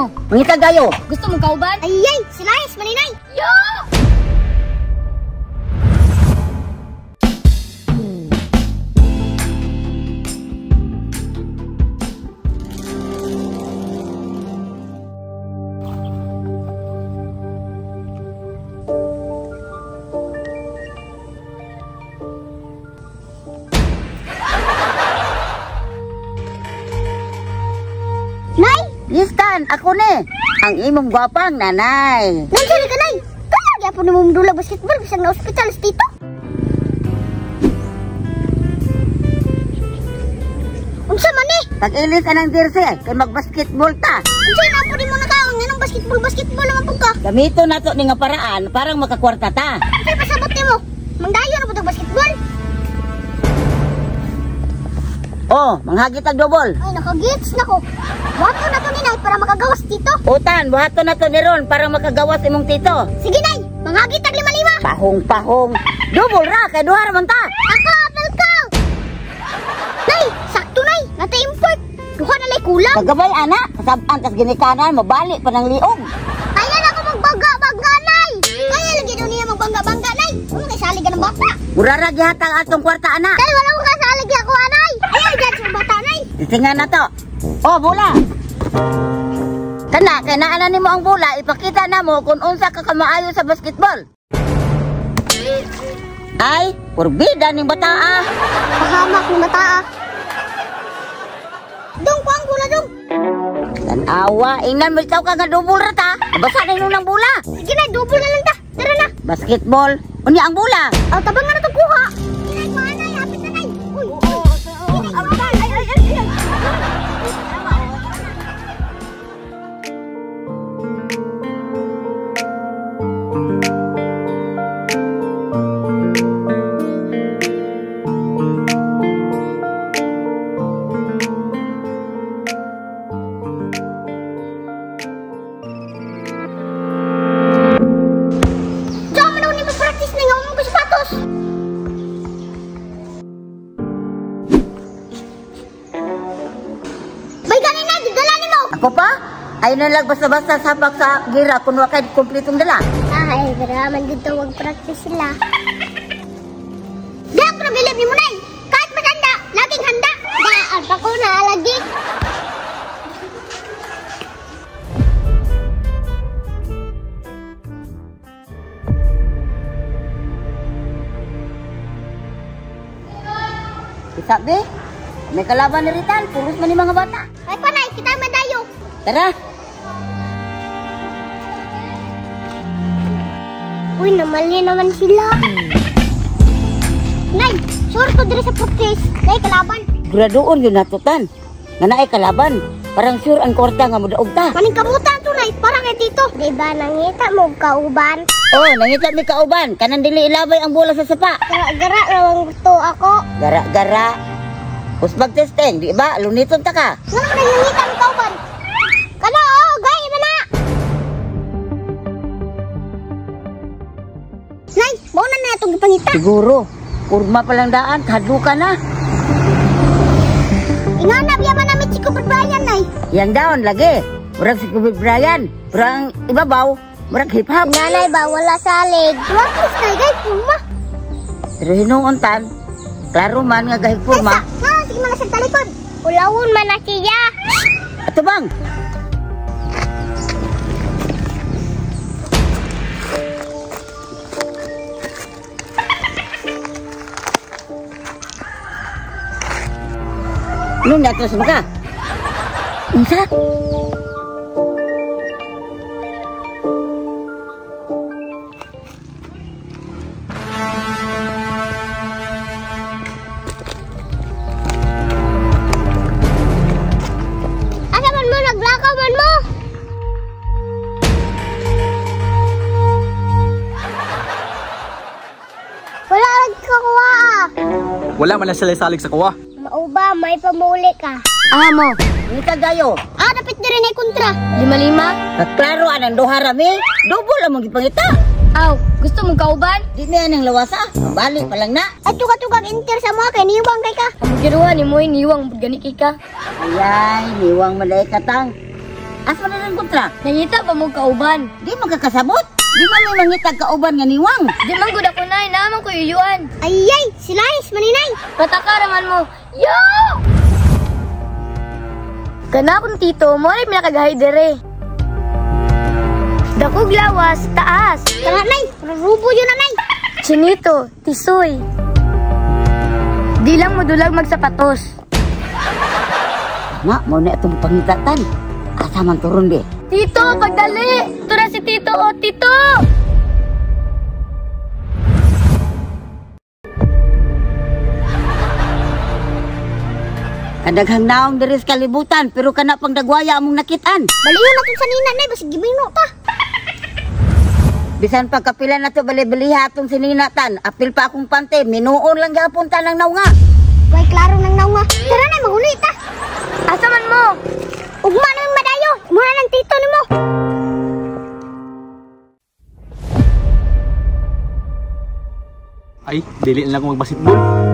mo? Mangita gayo. Gusto mong kauban? Ay, ay, slice, maninay. Yo! Nay! Listan, ako ni. Ang imong gwapang nanay. Nandiyan ka, Nay! Kaya gyapon nimo mudula basketball bisag na ospital sa tito. Unsa man ni? Pag-ilis anang jersey kay magbasketball ta. Unsa na po nimo nakaon nganong basketball basketball naman pud ka? Gamito nato ni nga paraan parang makakwarta ta. Unsay pasabot nimo? Mangdayon na pud og basketball. Oh, manghagit ang double. Ay, nakagits na ko. Buhaton na to ni Nay para makagawas tito. Utan, buhaton na to ni Ron para makagawas imong tito. Sige, Nay, manghagit tag lima-lima. Pahong-pahong. Double ra kay duha ra man ta. Ako, apel ko. Nay, sakto Nay, nata import. Duha na lay kulang. Pagabay ana, kasab-an tas ginikanan mabali pa ng liog. Kaya na ako magbangga-bangga, Nay. Kaya lagi daw niya magbangga-bangga, Nay. Ano kay salig ka ng bata? Murara gihatag atong kwarta ana. Nay, wala ko kasalig ako, anay. Ayaw, judge ang bata, Nay. Titingan na to. Oh, bola. Kana kay naa na nimo ang bola, ipakita na mo kung unsa ka kamaayo sa basketball. Ay, porbida ning bata ah. Pahamak ni bata ah. Dong, kuang bola dong. Tanawa, ingnan mo ikaw ka nga double ra ta. Nabasa na yun ang bola. Sige na, double na lang ta. Tara na. Basketball, unya ang bola. Aw, tabang na itong kuha. Inay, maanay, hapit na, Nay. Uy, uy. Inay, ay, ay, ay, ay. Ako pa? Ay na lang basta-basta sapak sa gira kung wakay kumpletong dala. Ay, man dito wag practice sila. Di ako nabilib ni Munay. Kahit matanda, laging handa. Daan pa ko na lagi. Isa, be. May kalaban ni Ritan. Pulos man ni mga bata. Ay, panay, kita madayo. Tara. Uy, namali naman sila. Nay, sure ko diri sa practice. Nay, kalaban. Graduon yun natutan. Nga naay kalaban. Parang sure ang kwarta nga mudaog ta. Maning kamutan to, Nay. Parang kay tito. Diba, nangita mo kauban? Oh, nangita mi kauban. Kanang dili ilabay ang bola sa sapa. Gara-gara rawang gusto ako. Gara-gara. Usbag testing, di ba? Luniton ta ka. Nga naman nangita mi kauban? Kano, oh, gay, iba na! Nay, mauna na itong gipangita. Siguro, kurma palang daan, kadluka na. Inganap, yaman namin si Kobe Bryant, Nay. Yang down, lagi. Murag si Kobe Bryant, murag ibabaw, murag hip-hop. Nanay ba, wala salig. Practice, Nay, gay, puma. Pero hinuuntan, klaro man nga gahig puma. Tesa, nga, sige man na sa talikod. Ulawon man na siya. Ato bang? Nung natras mo ka? Unsa? Asa man mo? Naglakaw man mo? Wala lagi ka kuha ah. Wala man lang sila salig sa kuha. Mauba, may pamuli ka. Ah, mo. Ngita gayo. Ah, dapat diri na kontra. Lima-lima. Kaklaro anang duha rami. Double among gipangita. Aw, gusto mong kauban? Di niya nang lawasa. Balik pa lang na. At tuka-tukang inter sa mga kay niwang kay ka. Ang giruha ni mo niwang gani kay ka. Ayay, niwang malay katang. Asa man ang kontra? Nangita ba mo kauban? Di man kakasabot. Di man may mangitag kauban nga niwang. Di man gud ako nay, naaman ko yuyuan. Ay ay, sila is maninay. Patakaraman mo. Yo! Kana akong tito, mo rin minakagahay dere. Dakog lawas, taas. Tara nay, rubo yun na nay. Chinito, tisoy. Di lang modulag magsapatos. Na, mo na itong pangitatan. Asa man turon be? Tito, pagdali! Ito na si Tito, oh, Tito! Kadaghang naong diri sa kalibutan pero kana pang dagwaya among nakitaan. Baliyon na sa nina nay, basig gibino ta. Bisan pagkapila na to bali-baliha atong sininatan, apil pa akong pante, minuon lang gihapon tanang naunga. Way klaro nang naunga. Tara nay, maguli ta. Asa man mo? Ugma na yung madayo. Muna ng tito nimo. Ay, dili na lang ako magbasketball.